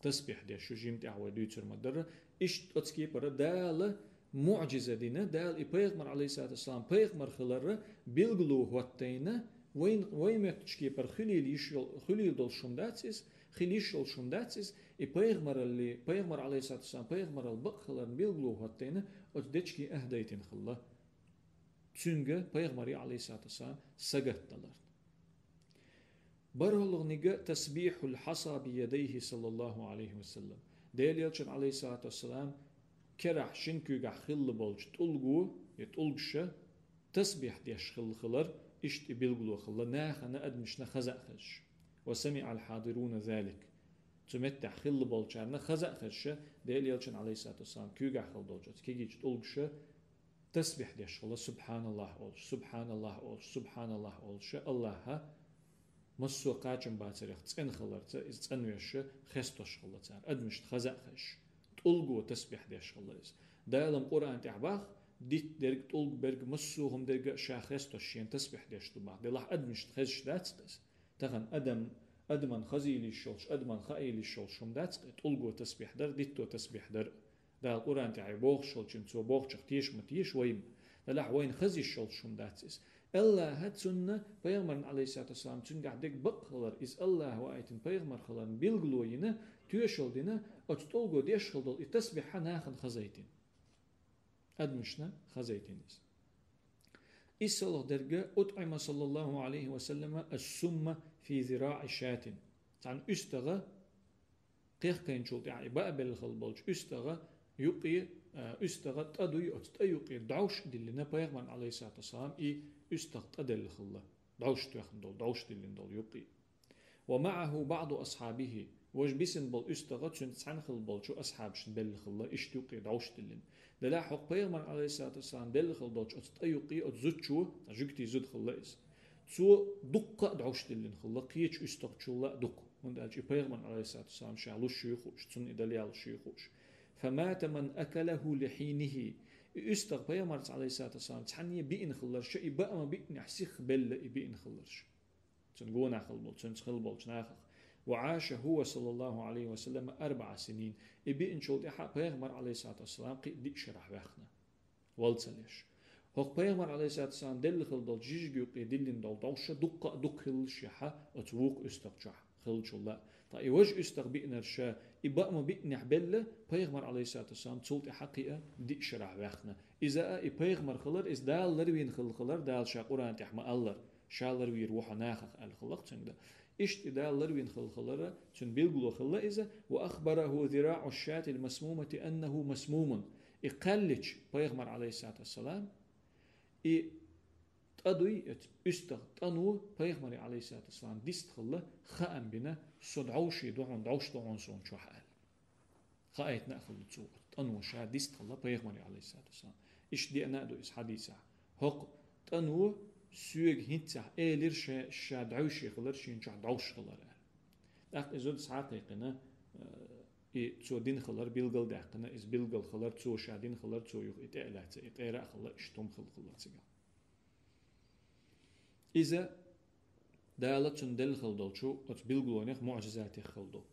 тасбихь деш ю, жима тӀехь вай дуьйцур ма-дарра. Иштта оцу кепара Дала муӀжиза дина, Дала и пайхамар, Ӏалайхиссалату вассалам, пайхамар хиларра билгало хӀоттайна, вайн, вайн моьттучу кепара хуьлийла йиш йол-, хуьлийла долуш хӀума дац иза, хила йиш йолуш хӀума дац иза, и пайхамаралли, пайхамар, Ӏалайхиссалату вассалам, пайхамаралла бакъ хиларна билгало хӀоттайна, оцу дечке а дайтина хилла. Цуьнга пайхамаре, Ӏалайхиссалату вассалам, сагатдаларна. БархӀалгӀанига «تسبيح الحصى بيديه صلى الله عليه وسلم». Делан Элчан, Ӏалайхиссалату вассалам, керахь шина куьйгахь хилла болчу тӀулго, я тӀулгаша, тасбихь деш хилла хилар, иштта и билгало хилла, нахана, адамашна хаза а хезаш. «وسمع الحاضرون ذلك». Цу меттехь хилла болчарна хаза а хезаш, Делан Элчан, Ӏалайхиссалату вассалам, куьйгахь хилла долчу оцу кегийчу тӀулгаша тасбихь деш хилла, «СубхьаналлахӀ» олуш, «СубхьаналлахӀ» олуш, «СубхьаналлахӀ» олуш, АллахӀа массо а кхачам бацарех цӀена хиларца, иза цӀанвеш, хестош хилла цара, адамашна хаза а хезаш. ТӀулго тасбихь деш хилла иза. Дала-м Къуръан тӀехь боху, дитт дерг, тӀулг берг, массо а хӀума дерг а ша хестош шена тасбихь деш ду боху. Делахь адамашна хезаш дац иза. Тахана адам, адаман хазийла йиш йолуш, адаман хаийла йиш йолуш хӀума дац-кх и тӀулго тасбихь дар, дитто тасбихь дар. Дала Къуръан тӀехь бохуш йолчун, цо бохучух теша ма теша вай-м. Делахь вайна хаза йиш йолуш хӀума дац иза. АллахӀа цунна, пайхамарна, Ӏалайхиссалату вассалам, цуьнгахь дерг бакъ хилар, иза АллахӀа ваийтина пайхамар хиларна билгало йина, тоьшалла дина, оцу тӀулго деш хила долу и тасбихь нахана хазайтина. Адамашна хазайтина иза. ИссалгӀа дерг: «أطعم صلى الله عليه وسلم السم في ذراع شاة». Цхьана уьстагӀа кхехкайначул тӀаьхьа и баа белла хилла болчу уьстагӀа юккъе, а, уьстагӀа тӀа дуй, оцу тӀа юккъе дӀовш а диллина, пайхамарна, Ӏалайхиссалату вассалам, и уьстагӀа тӀа делла хилла. ДӀовш тоьхна долу, дӀовш диллина долу юккъе. «ومعه بعض أصحابه». Важа бисина болу уьстагӀа цуьнца цхьаьна хилла болчу асхьабашна белла хилла, иштта юккъе дӀовш диллина. Делахь хӀокху пайхамарна, Ӏалайхиссалату вассалам, делла хилла долчу оцу тӀа юккъе оцу зудчо, жуьгтийн зуда хилла иза, цо дуккха а дӀовш диллина хилла, кхечу уьстагӀчул а дукха. ХӀунда аьлча и пайхамарна, Ӏалайхиссалату вассалам, ша луш ю хууш, цунна и далъялуш ю хууш. «فمات من أكله لحينه». И уьстагӀа пайхамарца, Ӏалайхиссалату вассалам, цхьаьна биъна хилларш, и баа ма биънехь сиха белла и биъна хилларш. Цуьнан гонах хилла болу, цуьнца хилла болчу нахах. «وعاش هو صلى الله عليه وسلم أربع سنين». И биъначул тӀаьхьа пайхамар, Ӏалайхиссалату вассалам, кхин а диъ шарахь ваьхна, вала ца леш. ХӀокху пайхамар, Ӏалайхиссалату вассалам, делла хилла долчу жижиг юккъе диллина долу дӀовш дуккха а дукха хиллалаш яхьа оцу вукху уьстагӀчохь хиллачул а. Ткъа и важа уьстагӀа биънарш, и баа ма биънехь белла, пайхамар, Ӏалайхиссалату вассалам, цул тӀаьхьа кхин а диъ шарахь ваьхна. Иза а и пайхамар хилар, иза Дала ларвийна хилла хилар, Дала ша Къуръан тӀехь ма-аллара, ша ларвийр ву хьо нахах аьлла хилла-кх цуьнга. Иштта и Дала ларвийна хилла хилара, цуьнан билгало хилла иза: «وأخبره ذراع الشاة المسمومة أنه مسموم». И кхаьллича пайхамар, Ӏалайхиссалату вассалам, и тӀа дуй, оцу уьстагӀа тӀано пайхамаре, Ӏалайхиссалату вассалам, диста хилла, хаам бина: «Со дӀовше ду хьуна, дӀовш ду хьуна суна чохь», – аьлла. Хаийтина а хилла цо, тӀано ша диста хилла пайхамаре, Ӏалайхиссалату вассалам. Иштта деана а ду иза хьадисехь: «ХӀокху тӀано соьга хӀинццехь элира ша, ша дӀовше хилар, шена чохь дӀовш хилар», – аьлла. ТӀаккха и зуда схьа а кхайкхина, э, и цо дина хилар билгал а даьккхина, иза билгал хилар, цо ша дина хилар, цо юха и тӀе а лаьцна, и къера а хилла, иштта хӀума хилла хилар цигахь. Иза Дала цунна делла хилла долчу оцу билгалонех, муӀжизатех хилла ду.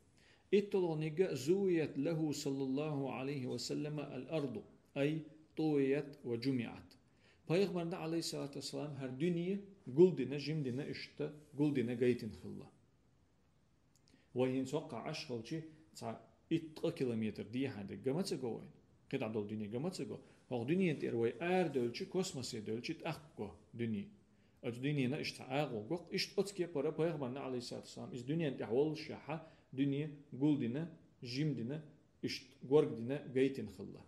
ИтталгӀаниг: «زويت له صلى الله عليه وسلم الأرض، أي طويت وجمعت». Пайхамарна, Ӏалайхиссалату вассалам, хӀара дуьне гулдина, жимдина, иштта гулдина гайтина хилла. Вай хӀинца хӀокхахь Ӏаш хилчи, цхьа итт-ткъа километр дехьа дерг га ма ца го вайна. КхидӀа долу дуьне га ма ца го. ХӀокху дуьнен тӀера вай арадевлча, космосе девлча, тӀаккха го дуьне. Оцу дуьненан иштта цхьа агӀо го-кх. Иштта оцу кепара пайхамарна, Ӏалайхиссалату вассалам, иза дуьнен тӀехь воллушехь, дуьне гулдина, жимдина, иштта горгдина, гайтина хилла.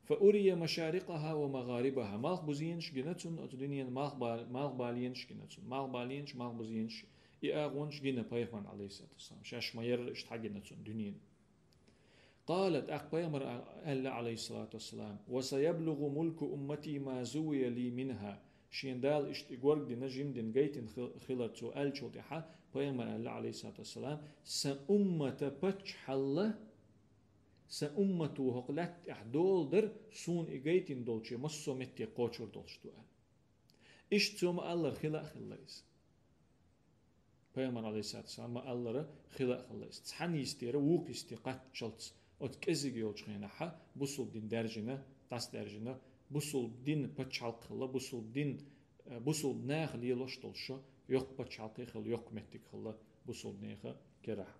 «فأري مشارقها ومغاربها». Малхбузенаш гина цунна, оцу дуьненан малхба-, малхбаленаш гина цунна. Малхбаленаш, малхбузенаш, и агӀонаш гина пайхамарна, Ӏалайхиссалату вассалам. Шаьш ма-ярра иштта хьагина цунна дуьненан. «قال», тӀаккха пайхамара аьлла, Ӏалайхиссалату вассалам: «وسيبلغ ملك أمتي ما زوي لي منها». Шена Дала иштта и горгдина, жимдина, гайтина хи-, хилар цо аьллачул тӀаьхьа пайхамара аьлла, Ӏалайхиссалату вассалам: «Сан уммата паччахьалла, сан уммато хӀокху лаьтта тӀехь дола дар, суна и гайтина долчу массо а метте кхочур долуш ду», аьлла. Иштта цо ма-аллара хила а хилла иза. Пайхамар, Ӏалайхиссалату вассалам, ма-аллара хила а хилла иза. Цхьана йистера вукху йисте кхаччалц оцу кӀезиг йолчу хенахь бусулба дин даьржина, дӀасадаьржина, бусулба дин пачхьалкх хилла, бусулба дин, э, бусулба наха лелош долуш йоккха пачхьалкх хилла, йоккха меттиг хилла бусулба нехан керахь.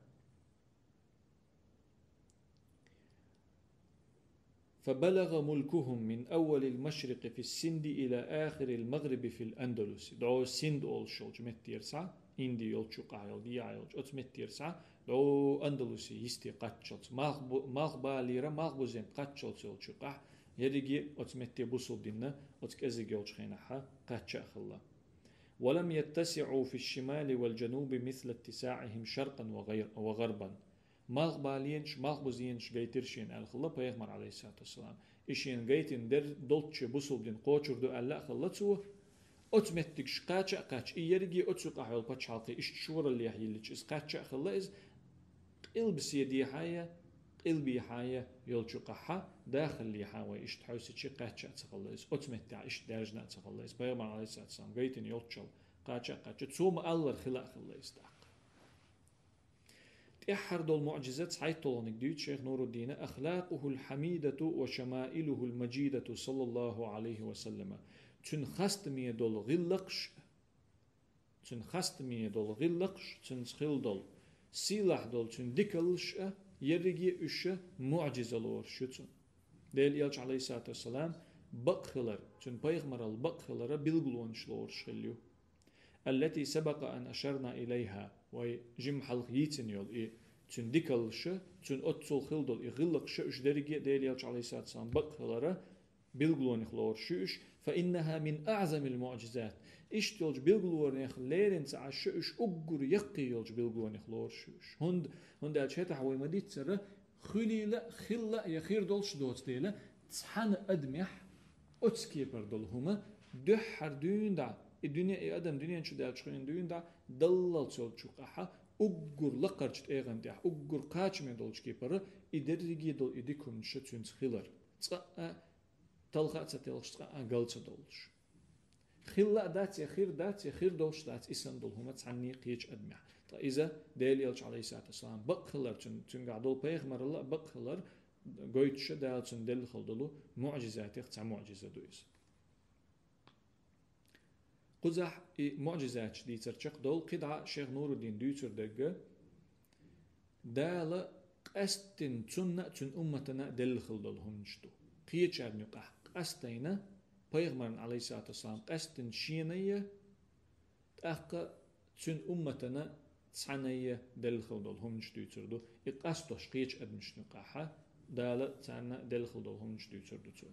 «فبلغ ملكهم من أول المشرق في السند إلى آخر المغرب في الأندلس». ДӀо Синд олуш йолчу меттера схьа, Инди йолчу юкъахь йолу, дехьа йолчу оцу меттера схьа, дӀо Андалусе йисте кхаччалц. Малхбу-, малхбалера, малхбузен кхаччалц йолчу юкъахь, ерриге оцу метте бусулба дин оцу кӀезиг йолчу хенахь кхачча а хилла. «ولم يتسعوا في الشمال والجنوب مثل اتساعهم شرقا وغير-، وغربا». Малхбаленаш, малхбузенаш гайтира шена аьлла хилла пайхамар, Ӏалайхиссалату вассалам. И шена гайтина дер долчче бусулба дин кхочур ду аьлла а хилла цо. Оцу меттигаш кхача а кхачча, и ерриге оцу юкъахь йолу пачхьалкхе иштта шораллехь йиллича, иза кхачча а хилла иза, къилбасе дехьа я, къилбехьа я йолчу юкъахь, дахаллехьа вай иштта хьовсича кхачча а ца хилла иза, оцу меттехь иштта даьржина а ца хилла иза. Пайхамар, Ӏалайхиссалату вассалам, гайтина йолччул кхача а кхачча, цо ма-аллара хила а хилла иза тӀаккха. ТӀаьххьара долу муӀжизат цхьайтталгӀаниг дуьйцу шайх Нуруддина: «أخلاقه الحميدة وشمائله المجيدة صلى الله عليه وسلم». Цуьнан хастаме долу гӀиллакхаш, цуьнан хастаме долу гӀиллакхаш, цуьнца хилла долу, сийлахь долу цуьнан дикаллаш а, ерриге а уьш а муӀжиза лоруш ю цунна. Делан элча, Ӏалайхиссалату вассалам, бакъ хилар, цуьнан пайхамаралла бакъ хилара билгалонаш лоруш хилла ю. «التي سبق أن أشرنا إليها», вай жимма хьалха йийцина йолу и цуьнан дикаллаш а, цуьнан оццул хилла долу и гӀиллакхаш а, уьш дерриге а Делан элча, Ӏалайхиссалату вассалам, бакъ хилара билгалонех лоруш ю уьш. «فإنها من أعظم المعجزات». Иштта йолчу билгалонех леррина ца Ӏаш а, уьш уггар яккхий йолчу билгалонех лоруш ю уьш. ХӀунда, хӀунда аьлча хӀетахь вай ма-диццара, хуьлийла а, хилла а я хир долуш доцу дела, цхьана адамехь оцу кепара долу хӀума дуьххьара дуьйна дӀа, и дуьне, и адам дуьнен чу даьллачу хенахь дуьйна дӀа, даллалц йолчу юкъахь, уггар лакхарчу тӀегӀан тӀехь, уггар кхачаме долчу кепара, и дерриге долу и дика хӀуманаш цуьнца хилар. Цкъа а талха а ца телхаш, цкъа а гал ца доллуш. Хилла а дац, я хир дац, я хир долуш дац, и санна долу хӀума цхьанне а кхечу адамехь. Ткъа иза Делан элча, Ӏалайхиссалату вассалам, бакъ хилар, цуьнан, цуьнгахь долу пайхамаралла а бакъ хилар, гойтуш а Дала цунна делла хилла долу муӀжизатех цхьа муӀжиза ду иза. Кхузахь и муӀжизаташ дийцар чекхдолу кхидӀа шайх Нуруддин дуьйцур дерг а, Дала къаьсттина цунна а, цуьнан умматана а делла хилла долу хӀуманаш ду. Кхечарна юкъахь къастайна, пайхамарна, Ӏалайхиссалату вассалам, къаьсттина шена а, тӀаккха цуьнан умматана цхьаьна а делла хилла долу хӀуманаш дуьйцур ду. И къастош кхечу адамашна юкъахь Дала царна делла хилла долу хӀуманаш дуьйцур ду цо.